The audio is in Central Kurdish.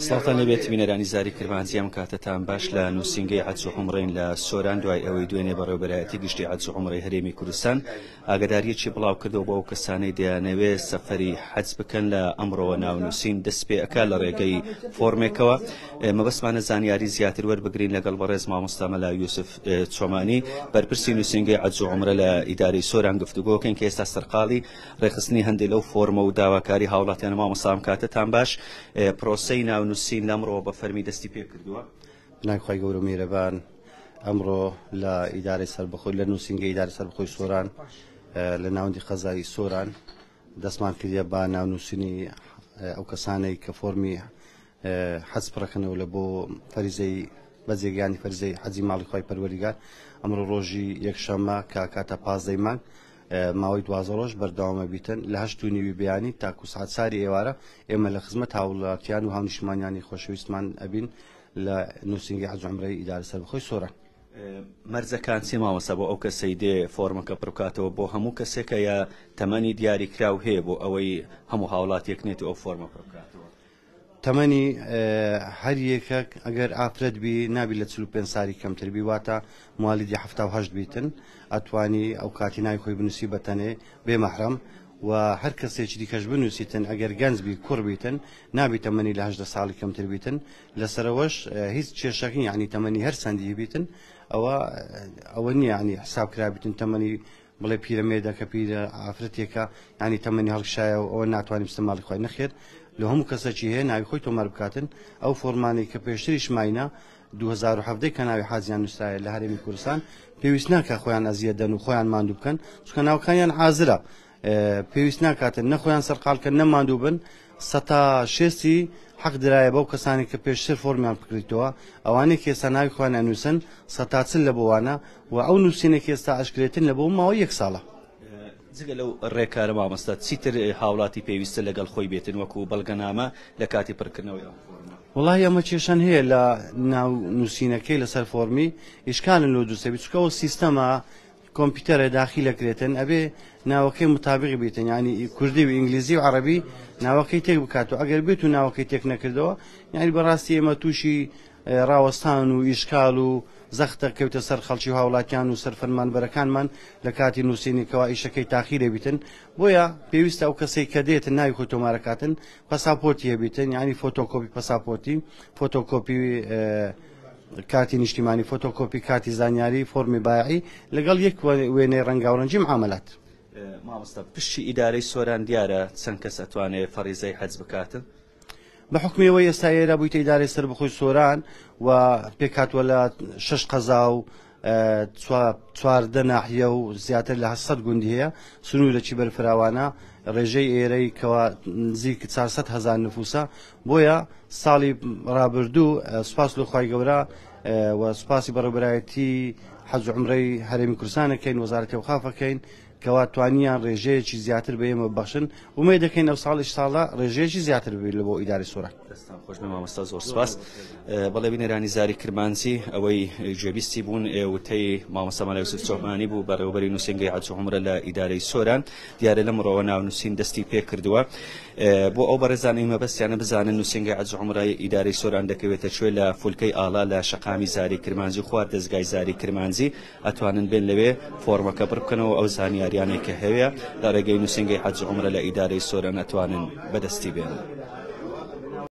سڵاوتان لێبێت بینەرانی زاری کرمانجی، ئەم کاتەتان باش. لە نووسینگەی حەج و عومرەین لە سۆران، دوای ئەوەی دوێنێ بەڕێوەبەرایەتی گشتی حەج و عومرەی هەرێمی کوردستان ئاگداریەکی بڵاو کردەوە بۆ ئەو کەسانەی دەیانەوێت سەفەری حەج بکەن، لە ئەمڕۆوە ناونووسین دەست پێ ئەکا لە ڕێگەی فۆرمێکەوە. مەبەستمانە زانیاری زیاتر وەربگرین لەگەڵ بەڕێز مامۆستا مەلا یوسف چۆمانی، بەرپرسی نووسینگەی حەج و عومرە لە ئیدارەی سۆران گفتوگۆکەین کە ئێستا سەرقاڵی ڕێکخستنی هەندێک لەو فۆرمە و داواکاری هاوڵاتیانە. مامۆستا ئەم کاتەتان باش، پرۆسەی ناونووسین لەمڕۆوە بە فەرمی دەستی پێ کردووە. بەناوی خوای گەورە و میهرەبان، ئەمڕۆ لە ئیدارەی سەربەخۆی لە نووسینگەی ئیدارەی سەربەخۆی سۆران لە ناوەندی قەزای سۆران دەستمان کردیە بە ناونووسینی ئەو کەسانەی کە فۆرمی حەج پڕەکەنەوە لە بۆ فەریزەی بەجێگەیانی فەریزەی حەجی ماڵی خوای پەروەردگار. ئەمڕۆ ڕۆژی یەکشەممە کە کاتە 15 مانگ ماوەی 12 ڕۆژ بەردەوامە بیتن لە هەشت و نیوی بەیانی تاکو سعات چاری ئێوارە ئێمە لە خزمەت هاوڵاتیان و هاونیشتمانیانی خۆشەویستمان ئەبین لە نووسینگەی حەج و عومرەی ئیدارە سەربەخۆی سۆران. مەرجەکان چی مامۆستا بۆ ئەو کەسەی دێ فۆرمەکە پڕبکاتەوە؟ بۆ هەموو کەسێکە یا تەمەنی دیاریکراو هەیە بۆ ئەوەی هەموو هاوڵاتیەک نێت و ئەو فۆرمە پڕبکاتەوە؟ تەمەنی هەر یەکەک ئەگەر ئافرەت بی نابی لە 45 سالی کەمتر بی، واتە موالیدی 78 بیتن، ئەتوانی ئەو کاتی ناوی خۆی بنووسی بە تەنێ بێ مەحرەم، و هەر کەسێکی دیکەش بنووسیتن ئەگەر گەنج بی کوڕ بیتن نابی تەمەنی لە 18 ساڵی کەمتر بیتن. لەسەرەوەش هیچ کێشەک نیە، یعنی تەمەنی هەر چەندی بیتن ئەوە ئەوە نییە یعنی حساب کرابیتن تەمەنی بڵێ پیرەمێردەکە پیرە ئافرەتێکە یعنی تەمەنی هەڵکشایە و ئەوە ناتوانانی بچتە ماڵی خۆی، نەخێر لە هەموو کەسێکی هەیە ناوی خۆی تۆمار بکاتن. ئەو فۆرمانەی کە پێشتریش ماینە 2017 کە ناوی حاجیان نووسرایە لە هەرێمی کوردستان پێویست ناکە خۆیان ئەزیەت دەن و خۆیان ماندوو بکەن، چونکە ناوەکانیان حازرە، پێویست ناکاتن نە خۆیان سەرقاڵ کەن نە ماندوو بن. سەتا شێستی حەق درایە بەو کەسانی کە پێشتر فۆرمیان پکریتەوە، ئەوانەی کە ئێستا ناوی خۆیان ئەنووسن سەتا چل لە بۆوانە و ئەو نووسینە کە ئێستا ئەشکرێتن لە بۆ ماوەی یەک ساڵە. جگە لەو ڕێکارە مامۆستا چیتر هاوڵاتی پێویستە لەگەڵ خۆی بێتن وەکو بەڵگەنامە لە کاتی پڕکردنەوەی ئەم فۆرمە؟ وەڵاهی ئەمە کێشەن هەیە لە ناو نووسینەکەی لەسەر فۆرمی ئیشکالن لۆ دروستەبی، چونکە ئەو سیستەمە کۆمپیوتەرە داخیل ئەکرێتن ئەبێ ناوەکەی متابقی بیتن، یعنی کوردی و ئینگلیزی و عەرەبی ناوەکەی تێک بکات و ئەگەر بێت و ناوەکەی تێک نەکردەوە یعنی بەڕاستی ئێمە تووشی ڕاوەستان و ئیشکال و زەختە کەوتە سەر خەڵکی و هاوڵاتیان و سەر فەرمانبەرەکانمان لە کاتی نووسینی کەوا ئیشەکەی تاخیرە بیتن. بۆیە پێویستە ئەو کەسەی کە دێتن ناوی خۆی تۆمارەکاتن پەساپۆرتی هەبیتن، یعنی فۆتۆکۆپی پەساپۆرتی، فۆتۆکۆپی کارتی نیشتیمانی، فۆتۆکۆپی کارتی زانیاری، فۆرمی بایعی لەگەڵ یەک وێنەی ڕەنگاوڕەنگی معاملات. مامۆستا پشتی ئیدارەی سۆران دیارە چەند کەس ئەتوانێ فەریزەی حەج بکاتن؟ بە حوکمی ئەوەی ئێستا ئێرە بوویتە ئیدارەی سەربەخۆی سۆران و پێکهاتووە لە شەش قەزا و 14 ناحیە و زیاتر لە 800 گوندی هەیە، سنوورێکی بەرفراوانە، ڕێژەی ئێرەی کەوا نزیک 400 هەزار نفوسە. بۆیە ساڵی ڕابردوو سوپاس لۆ خوای گەورە و سوپاسی بەڕێوەبەرایەتی حەج و عومرەی هەرێمی کوردستان ئەکەین، وەزارەتی ئەوقاف ئەکەین کەوا توانیان ڕێژەیەکی زیاتر بە ئێمە ببەخشن. ئومێد دەکەین ئەو ساڵیش ساڵە ڕێژەیەکی زیاتر ببێت لە بۆ ئیدارەی سۆران. دەستان خۆش بێ مامۆستا، زۆر سوپاس. بەڵێ بینەرانی زاری کرمانجی، ئەوەی گوێبیستی بوون وتەی مامۆستا مەلا یوسف چۆمانی بوو، بەڕێوەبەری نووسینگەی حەج و عومرە لە ئیدارەی سۆران. دیارە لەمڕۆوە ناونووسین دەستی پێکردووە. بۆ ئەو بەڕێزانەی مەبەستیانە بزانن نووسینگەی حەج و عومرەی ئیدارەی سۆران دەکەوێتە کوێ، لە فولکەی ئاڵا لە شەقامی زاری کرمانجی خوار دەزگای زاری کرمانجی، ئەتوانن بێن لەوێ فۆرمەکە پڕ بکەنەوە، ئەو زانیاریانەی کە هەیە لە ڕێگەی نووسینگەی حەج و عومرە لە ئیدارەی سۆران ئەتوانن بەدەستی بێنن.